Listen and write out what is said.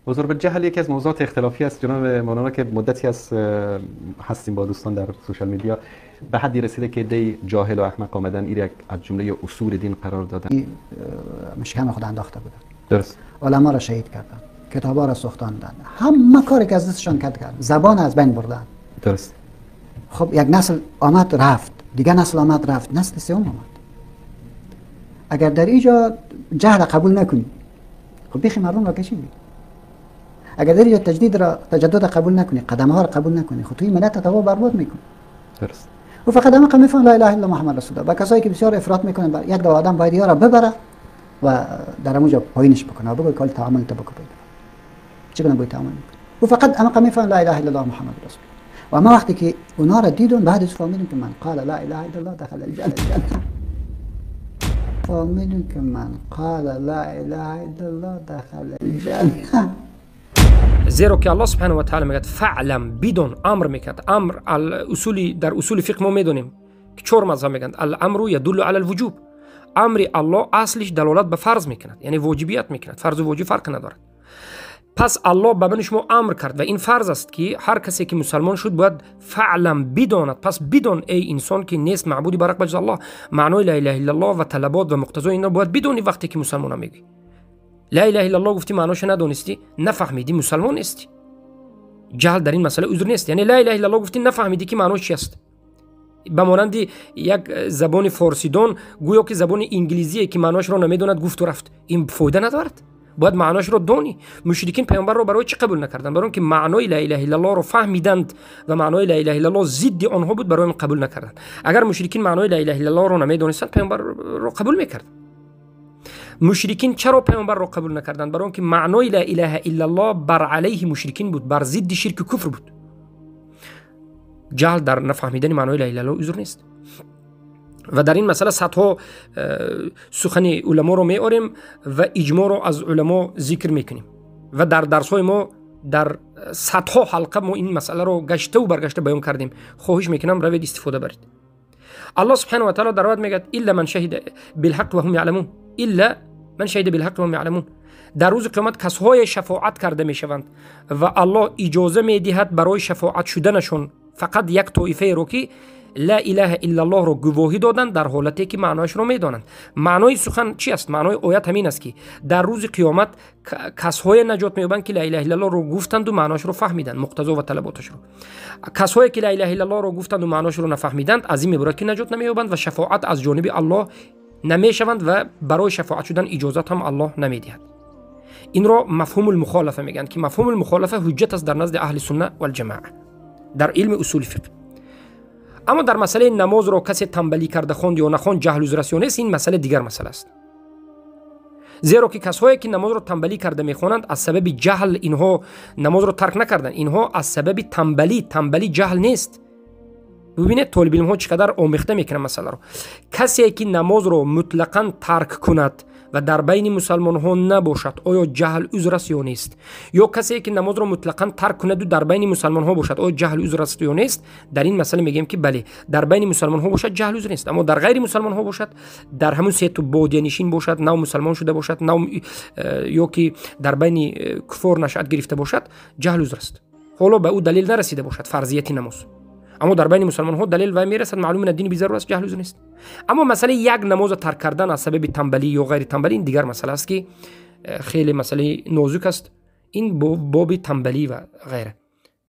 عذر به جهل یکی از موضوعات اختلافی است جناب مولانا که مدتی از هستیم با دوستان در social media، به حدی رسیده که دی جاهل و احمق آمدن این یک از جمله اصول دین قرار دادن. مشکم خود انداخته بودن. درست. علما را شهید کردن، کتابا را سوختاندن، همه کاری که از دستشان کرد، زبان از بین بردن. درست. خب یک نسل آمد رفت، دیگه نسل آمد رفت، نسل سوم آمد. اگر در اینجا جهل قبول نکنی، خب بیخی مردم را کشیدی. اگر در اینجا تجدید را، تجدد قبول نکنی، قدم ها را قبول نکنی، خب توی ملت تباه برباد میکنی. درست. و فقط همه میفهم لا اله الا محمد رسول الله. و کسایی که بسیار افراط میکنن، یک دو آدم باید یارا ببره و در اونجا پایینش بکنه و بگه کال تعامل تو بکن، چگونه باید تعامل میکنه. و فقط همه میفهم لا اله الا الله محمد رسول الله. و ما وقتی که اونا را دیدم، بعد از فهمیدم که من قال لا اله الا الله دخل الجنه. فهمیدم که من قال لا اله الا الله دخل الجنه. زیرا که الله سبحانه و تعالی میگه فعلم، بدون امر میکرد. امر اصولی در اصول فقه ما میدونیم که چهار مذهب میگن الامر یدل علی الوجوب. امر الله اصلش دلالت به فرض میکند، یعنی واجبیت میکند. فرض و واجب فرق ندارد. پس الله به من شما امر کرد و این فرض است که هر کسی که مسلمان شد باید فعلم بداند. پس بدان ای انسان که نیست معبودی برحق بجز الله. معنای لا اله الا الله و طلبات و مقتضای اینا باید بدونی وقتی که مسلمان میگی. لا اله الا الله گفتی معناش ندونستی، نفهمیدی، مسلمان نیستی. جهل در این مسئله عذر نیست. یعنی لا اله الا الله گفتی نفهمیدی که معناش چی است. به مانند یک زبان فارسیدان گویا که زبان انگلیسیه که معناش را نمیدوند گفت و رفت، این فایده ندارد. باید معناش رو دانی. مشرکین پیامبر رو برای چی قبول نکردند؟ برای اینکه معنای لا اله الا الله رو فهمیدند و معنای لا اله الا الله ضد آنها بود، برای این قبول نکردند. اگر مشرکین معنای لا اله الا الله رو نمیدونستند پیامبر رو قبول میکردند. مشرکین چرا پیامبر رو قبول نکردند؟ برای اینکه معنای لا اله الا الله بر علیه مشرکین بود، بر ضد شرک و کفر بود. جهل در نفهمیدن معنای لا اله الا الله عذر نیست. و در این مسئله صدها سخن علما رو میاریم و اجماع رو از علما ذکر میکنیم و در درس های ما در صدها حلقه ما این مسئله رو گشته و برگشته بیان کردیم. خواهش میکنم روید استفاده برید. الله سبحانه و تعالی در روایت میگه الا من شهد بالحق وهم یعلمون، الا من شهد بالحق وهم یعلمون. در روز قیامت کسهای شفاعت کرده میشوند و الله اجازه میدهد برای شفاعت شدنشون فقط یک طایفه رو که لا اله الا الله رو گواهی دادن در حالتی که معنایش رو میدانند. معنای سخن چی است؟ معنای آیت همین است که در روز قیامت کسهای نجات مییابند که لا اله الا الله رو گفتند و معناش رو فهمیدند، مقتضا و طلباتش رو. کسهایی که لا اله الا الله رو گفتند و معناش رو نفهمیدند از این میبرد که نجات نمییابند و شفاعت از جانب الله نمیشوند و برای شفاعت شدن اجازت هم الله نمیدهد. این رو مفهوم المخالفه میگن که مفهوم المخالفه حجت است در نزد اهل سنت و الجماعه در علم اصول فقه. اما در مسئله نماز رو کسی تنبلی کرده خوند یا نخوند جهل عذر است یا نیست، این مسئله دیگر مسئله است. زیرا که کسایی که نماز رو تنبلی کرده میخوانند از سبب جهل اینها نماز رو ترک نکردن، اینها از سبب تنبلی، تنبلی جهل نیست. ببینید طالب علم ها چقدر آمیخته میکنن مسئله رو. کسی که نماز رو مطلقاً ترک کند و در بین مسلمان ها نباشد آیا جهل عذر است یا نیست؟ یا کسی که نماز را مطلقاً ترک کند و در بین مسلمان ها باشد آیا جهل عذر است یا نیست؟ در این مسئله میگیم که بله، در بین مسلمان ها باشد جهل عذر نیست، اما در غیر مسلمان ها باشد، در همون سیت بادیه نشین باشد، نو مسلمان شده باشد، نو یا که در بین کفار نشأت گرفته باشد، جهل عذر است. حالا به او دلیل نرسیده باشد فرضیت نماز، اما در بین مسلمان ها دلیل و میرسد، معلوم من دین بی‌ضرر است، جهل عذر نیست. اما مسئله یک نماز ترک کردن از سبب تنبلی یا غیر تنبلی این دیگر مسئله است که خیلی مسئله نازک است. این باب تنبلی و غیره.